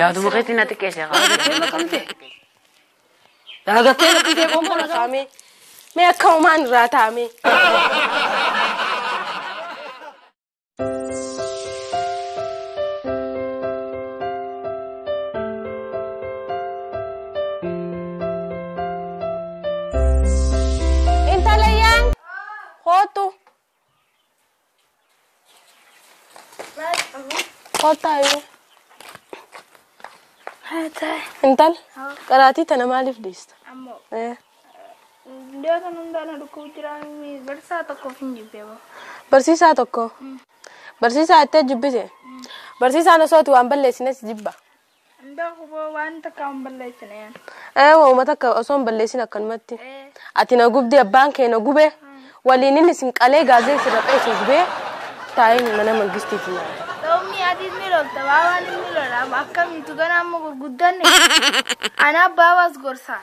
Yaaduma keetti na xiqqeesse. Daagattee lakkitee qoonqoo na Taamee. Mee akka homaan irraa taamee. Intala yaan kootu. Kootaa. Intal qaraatii tana maaliif dhiista? Ammoo Dhiyoo hundaa na dhukkub jira barsiisaa tokkoof hin jibbee. Barsiisaa tokko. Barsiisaa ittee jibbise. Barsiisaan osoo ati waan balleessines jibba. Hundaa kuboo waan takka hin balleessine yaan. Waanuma takka osoo hin balleessin akkanumatti. Ati na gubdee abbaan kee na gube waliin inni isin qalee gaazee isin raphee isin gubee taa'ee mana mangistiiti nyaata. Ta'umni adiis ni lolta baabaan ni lola akkamiitu gana amma gurguddanne ana baabaas gorsa.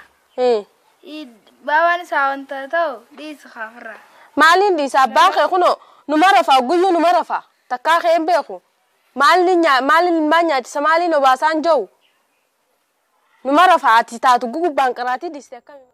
Baabaan isaa wanta ta'u dhiisa kaafirra. Maaliin dhiisa abbaan kee kunoo numa rafaa guyyuu numa rafaa takkaa kee hin beeku maaliin maal nyaachisa maaliin obaasaan jiru numa rafaa ati taatu gugubbaan qaraatii dhiiste akkamii.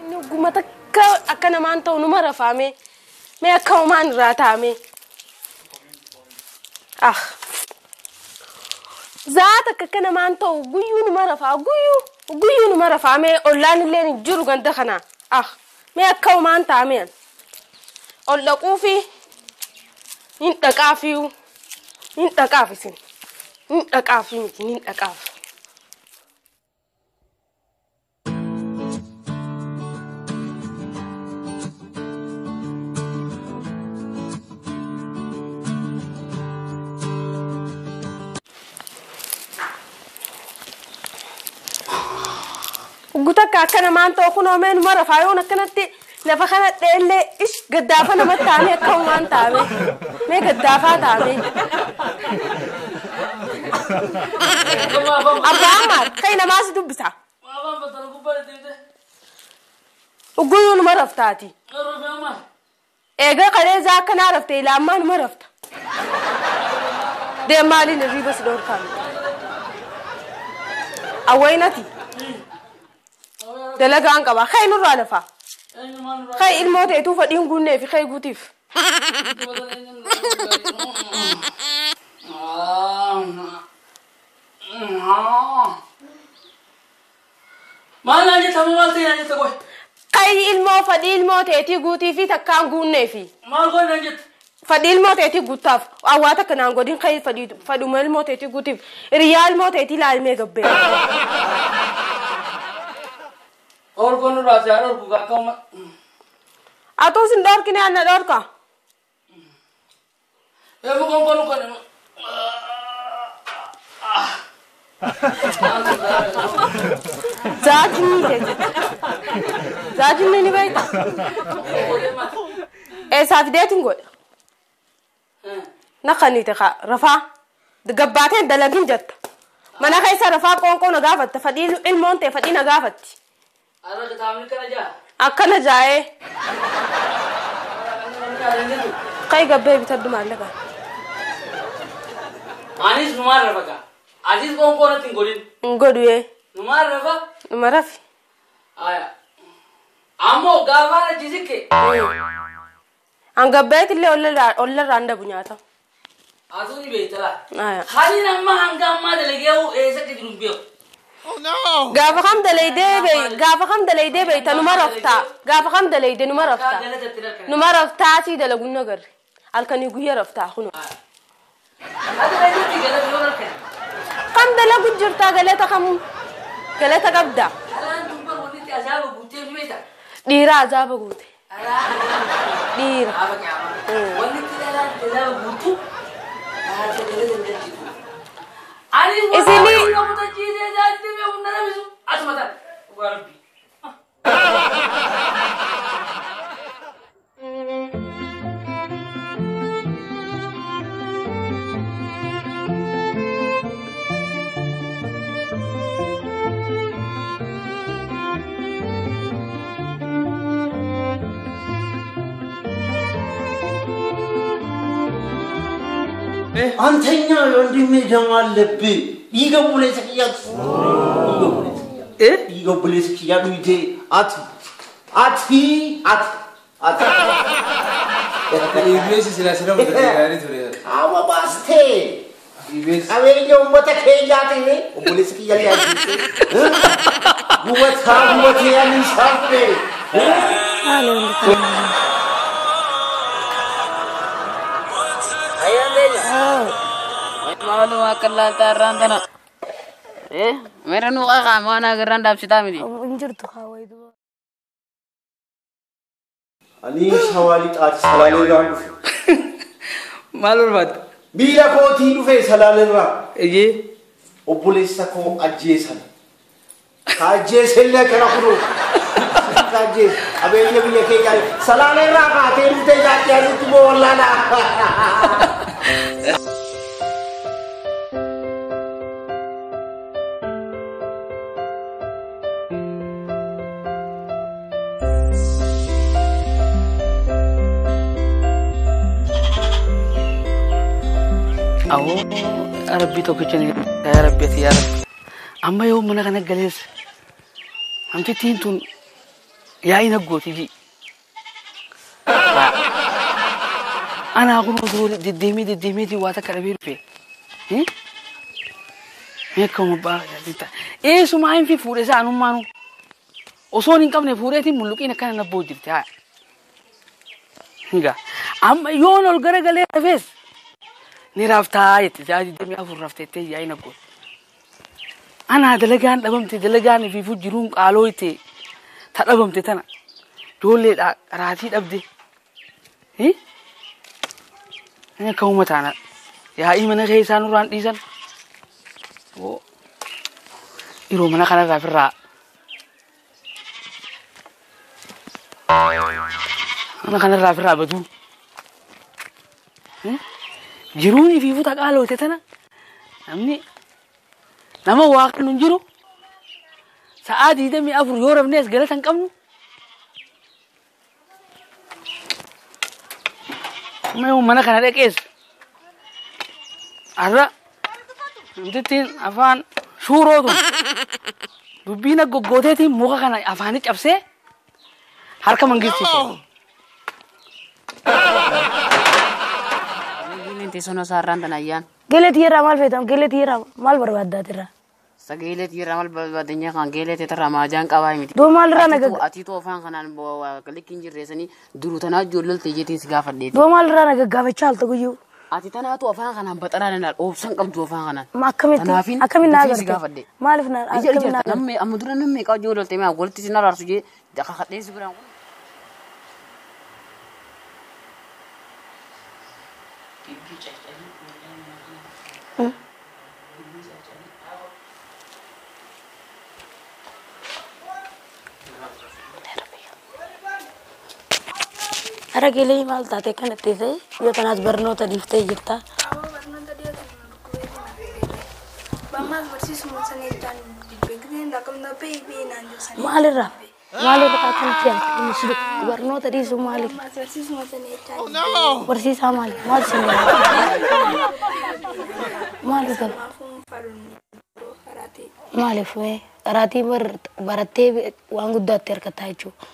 Nuguma takka akka namaan ta'u numa rafaame mee akka homaan irraa taame. Ah. Zaata akka namaan ta'u guyyuu numa rafaa guyyuu numa rafaa mee ollaan illee hin jiru ganda kana. Ah. Mee akka homaan taame. Ol dhaquufi hin dhaqaafiyu hin dhaqaaf isin hin dhaqaafi miti hin dhaqaaf. Gutakka akka namaan ta'u kunoo mee numa rafaa yoon akkanatti lafa kana dheellee ish gaddaafa namatti taame akka homaan taame mee gaddaafaa taame. Abbaa maal kai namaa si dubbisa. Guyyuu numa raftaati. Egaa kaleessa akkanaa rafte ilaamaa numa rafta. Deem maaliin hirriiba si dhorkaame. Awwaayinati. Dalagaan qaba. Kai nurraa lafa. Kai ilmoo ta'etu fadhiin guunnee fi kai guutiif. Maal naan jetta maal ta'e naan jetta qoy. Kai ilmoo fadhii ilmoo ta'eetii guutii fi takkaan guunnee fi. Maal qoy naan jetta. Fadhii ilmoo ta'eetii guuttaaf awwaata akka naan godhin kai fadhuma ilmoo ta'eetii guutiif hiriyaa ilmoo ta'eetii ilaalmee gabbee. Orgoon irraa si haa dhorku akkuma. Atuu sin dhorkine anna dhorka. Eebu qoonqoon kan. Zaajinni teessisa. Zaajinni ni beekta. Eessaa fideetiin godha. Naqaniite rafaa gabbaateen dalagin jetta. Mana keessa rafaa qoonqoo na gaafatta fadhii ilmoon ta'e fadhii na gaafatti. Akkana jaa'ee. Kai gabbee bitadhu maallaqa. Anis numaan rafa gaa. Atis qoonqoo natti hin godhin. Hin godhu. Numaan rafa. Numa rafi. Aya. Ammoo gaafaan achi sikke. An gabbeetillee ollarraa hin dhabu nyaata. Atuu ni beekta laa. Haliin amma hanga ammaa dalagee eessa akka jiru hin beeku. Oh no! Gaafa kam dalaydee beeyta numa raftaa. Gaafa kam dalaydee numa raftaa. Numa raftaa sii dalaguun agarre. Halkanii guyyaa raftaa kunoo. Ati dalaydee galata yoo harkane. Akkam dalagu jirtaa galata kamuu galata qabda. Dhiira azaaba guute. Dhiira. Isinii. አንተኛ ወንድሜ ደም አለብህ። ይገቡለስኪያ ዱይቴ አት አቲ አት አት ኢቢኤስ ስላስራ ወደ ture. Qaama baastee qabeenya uummata keenyaa ta'e obboleessi kiyya illee ajjeese gubataa gubatee ani saafne. Maaluma akka laaltaa irraan tana. Meera nu qaqaama waan agarraan dhaabsitaa miti. Hin jirtu haawaayi. Ani shawaa lixaati salaalee irraan dhufe. Maal barbaadda? Miila kootii dhufe salaalee irraa. Eeyyee. Obboleessa koo ajjeesan. Ka ajjeesellee kana kunuu. Ka ajjeese qabeenya biyya keenyaa salaalee irraa kaatee dhuftee jaattee asitti moo wallaala. Awoo Rabbii tokkicha ni yaa Rabbi ati yaa Rabbi. Amma yoo mana kana galees namtittiin tun yaa'ii naggooti ji. Anaa kun osoo deddeemee deddeemeetii waa takka dhabee dhufe. Mee akkuma abbaa eessumaa hin fi fuudhe isaa anummaanu osoo hin qabne fuudheetiin mulluqiin akkana nabboo jirti haa. Egaa amma yoon ol garagalee rafees ni raftaa jetti sa'a 24 rafteettee yaa'ii naggooti. Anaa dalagaan dhabamte dalagaan ifiifuu jiruun qaaloo itti ta dhabamte tana ijoolleedhaa qaraatii dhabde. Inni akka uummataana yaa'ii mana keessaa nurraan dhiisan. Yeroo mana kanarraa ofirraa mana kanarraa ofirraa baduu. Jiruun ifiifuu ta qaaloote tana namni nama waaqni hin jiru sa'a 24 yoo rafnees galata hin qabnu. Amma yoo mana kana dhaqees har'a namtittiin afaan shuurootu dubbiin goggooteetiin muka kana afaanii cabsee harka mangistiise. Teessoo saarraan tan ayyaan. Geeleetii irraa maal feetam? Geeleetii irraa maal barbaaddaa irraa? Sageeleetii irraa maal barbaadanya kan geeleetii irraa maajaan qabaa miti. Doo maal irraa naga Atiitu afaan kanaan likki hin jirreessanii duruu tanaa ijoollee jeetiin si gaafadheeti. Doo maal irraa naga gaafachaa alta guyyuu? Ati tanaatu afaan kanaan baxaraa nana oobsan qabdu afaan kanaan. Ma akkamitti akkamiin naa agarte? Maaliif na akkamiin naa agarte? Amma dura namni meeqaa ijoollee ta'e walitti si naraarsu jee kakadhee si biraan. Ara geelee maal taate kanatti ta'e yoo tanaas barnoota dhiiftee jirta. Maalirraa? Maalirraa akkanatti yaaddu? Barnoota dhiisuu maaliif? Barsiisaa maali? Maal sin maal gala? Maaliif mee? Qaraatii barattee waan guddaatti harkataa jechuudha.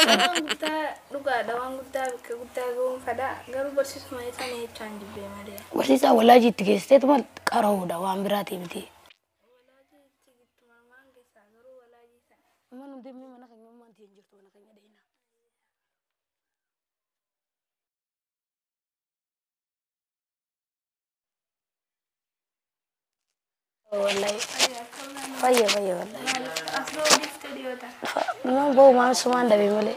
Waan guddaa dhugaadha waan guddaa bakka guddaa gahuun fedha garuu barsiisuma sana jechaan jibbee malee. Barsiisaa walaajii itti geessiteetuma qara'uudha waan biraatii miti. Wallahi. Fayya fayya wallahi. As ba'uu dhiiftee dhiyoota. Nama ba'u maal sumaan dhabe malee.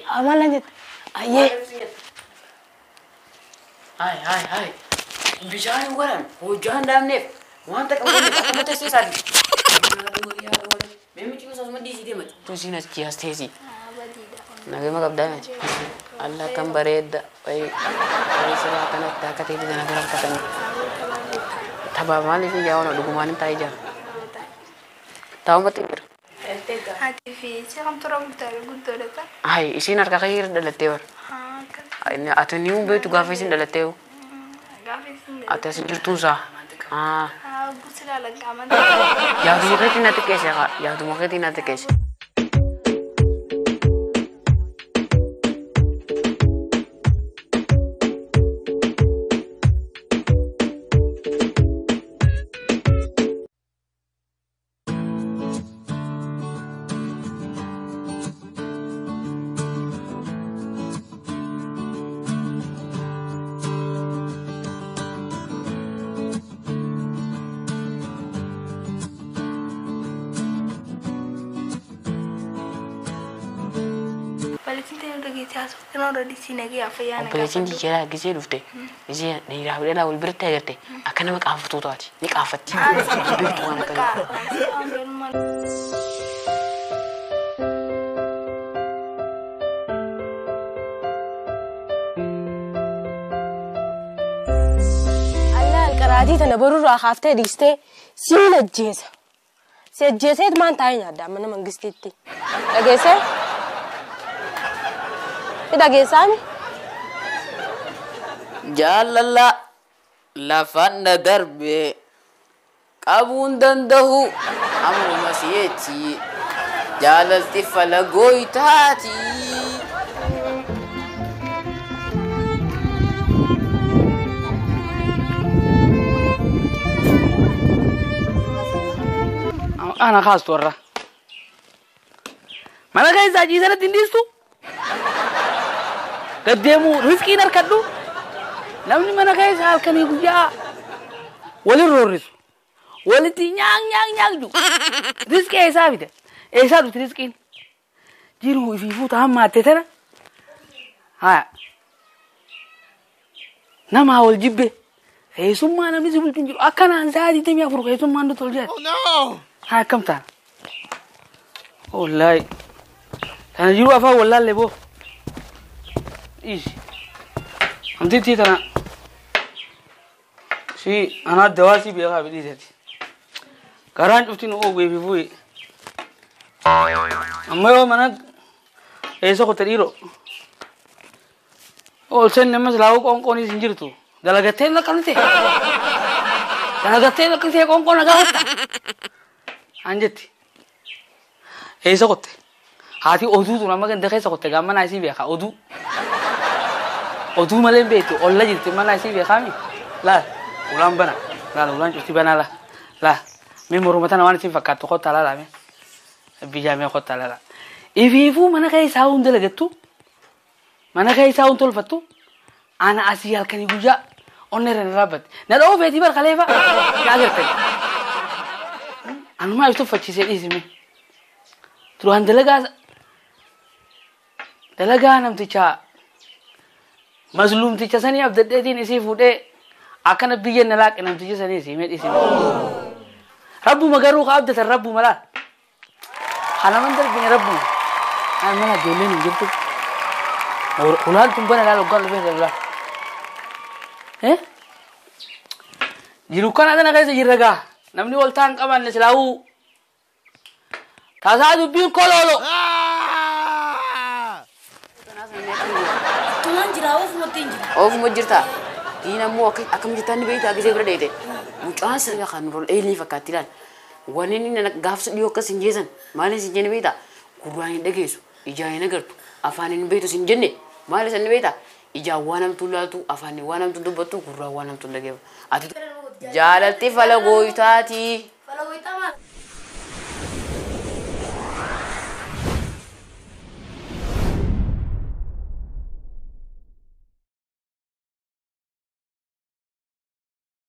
Amalan jette. Ayyee. Hai hai hai. Bishaan waran hojjaan dhaabneef wanta qabu akkuma teessee isaati. Meemichi gosa asuma dhiisii deemati. Tusiin as kiyaas teessii. Nagama qabdaa miti. Allah kan bareedda. Wayi silaa kanatti akka ta'e kana bira harkatanii. Taphaa maaliif ijaa dhugumaan hin taa'ee jira. Taa'umatti jira. Haati fi ishee kamtu guddoodha ta'a. Hai isiin harka kee irra dhalattee bara. Ati ni beektu gaafa isiin dhalattee hoo? Gaafa isiin Ati asin jirtuun isaa. Gusilaa lakkaa'aman. Yaaduma keetiin na xiqqeesse haa yaaduma keetiin na xiqqeesse. Obboleettiin jijjiiraa gisee dhufte gisee dhiiraa fi dhalaa wal biratti agarte akka nama qaanfatuu taati ni qaanfatti. Beektu waan akkanaa. Allaan qaraatii tana borurraa kaaftee dhiistee siin ajjeesa. Si ajjeeseet maan taa'ee nyaadda mana mangistiitti. Dhageessee? Si dhageessaami? Jaalala lafanna darbe qabuun danda'u ammuma si'eetti jaalalti falagooytaati. Ana kaastu warra. Mana keessaa ciisanatti hin dhiistu. Gaddeemuu riskiin harkadhu. Namni mana keessa halkanii guyyaa walin roorrisu. Walitti nyaaq nyaaq nyaaq jiru. Riskii eessaa fide? Eessaa dhufti riskiin? Jiruu ifiifuu ta'an maattee tana. Haa. Namaa wal jibbe. Keessummaa namni si bulchu hin jiru. Akkanaan sa'a 24 keessummaan nuti ol jedhe. Haa akkam taana? Wallaahi. Kana jiru afaan wallaallee boo. Ishi. Namtittii tana. Si anaa dawaa si beekaa bidhiisati. Garaan cufti nu oogwee fi fuu'e. Amma yoo mana eessa kotte dhiiroo. Ol seen ammas laawuu qoonqoonis hin jirtu. Dalagattee laqqamte. Dalagattee laqqamtee qoonqoo na gaafatta. An jetti. Eessa kotte? Haati oduu tun amma ganda keessa kotte gaamma naa isii beekaa oduu. Oduu malee hin beektu olla jirti mana isii beekaami. Laal ulaan bana. Laal ulaan cufti banaa laal. Laal Mee morma tana waan isin fakkaattu kottaa laalaa mee. Biyyaa mee kottaa laalaa. Ifiifuu mana keessaa hunda dalagattu. Mana keessaa hunda tolfattu. Ana asii halkanii guyyaa onna irra na dhaabbatte. Na dha'uu feetii bar kaleefa. Yaa agartani. Anumaa if tuffachiisee dhiisime. Duraan dalagaa namtichaa mazluumticha sanii abdadheetiin isii fuudhee akkana biyya na laaqe namticha sanii siimee dhiisime. Rabbuma garuu ka abdatan rabbuma laal. Kanaman darbine rabbuma. Kan mana ijoolleen hin jirtu. Ulaan tun bana laal hoggaan dhufee laal. Eh? Jiru kana tana keessa jirra gaa. Namni wal ta'an qabanne silaa'uu. Tasaa dubbiin koloolo. Tumaan jira oofumatti hin jira. Oofuma jirta. Diin ammoo akkam jirtaan ni beektaa gisee bira dheete. Mucaan sirna kan rol eelii fakkaatti ilaal. Wanni inni gaafsa dhiyoo akkas hin jeesan maaliin sin jenne beektaa? Gurraan hin dhageessu, ijaan hin agartu, afaan hin beektu sin jenne maali san ni beektaa? Ijaan waan hamtuu laaltu, afaan waan hamtuu dubbattu, gurraan waan hamtuu dhageeffattu. Ati jaalalti fala gooytaati.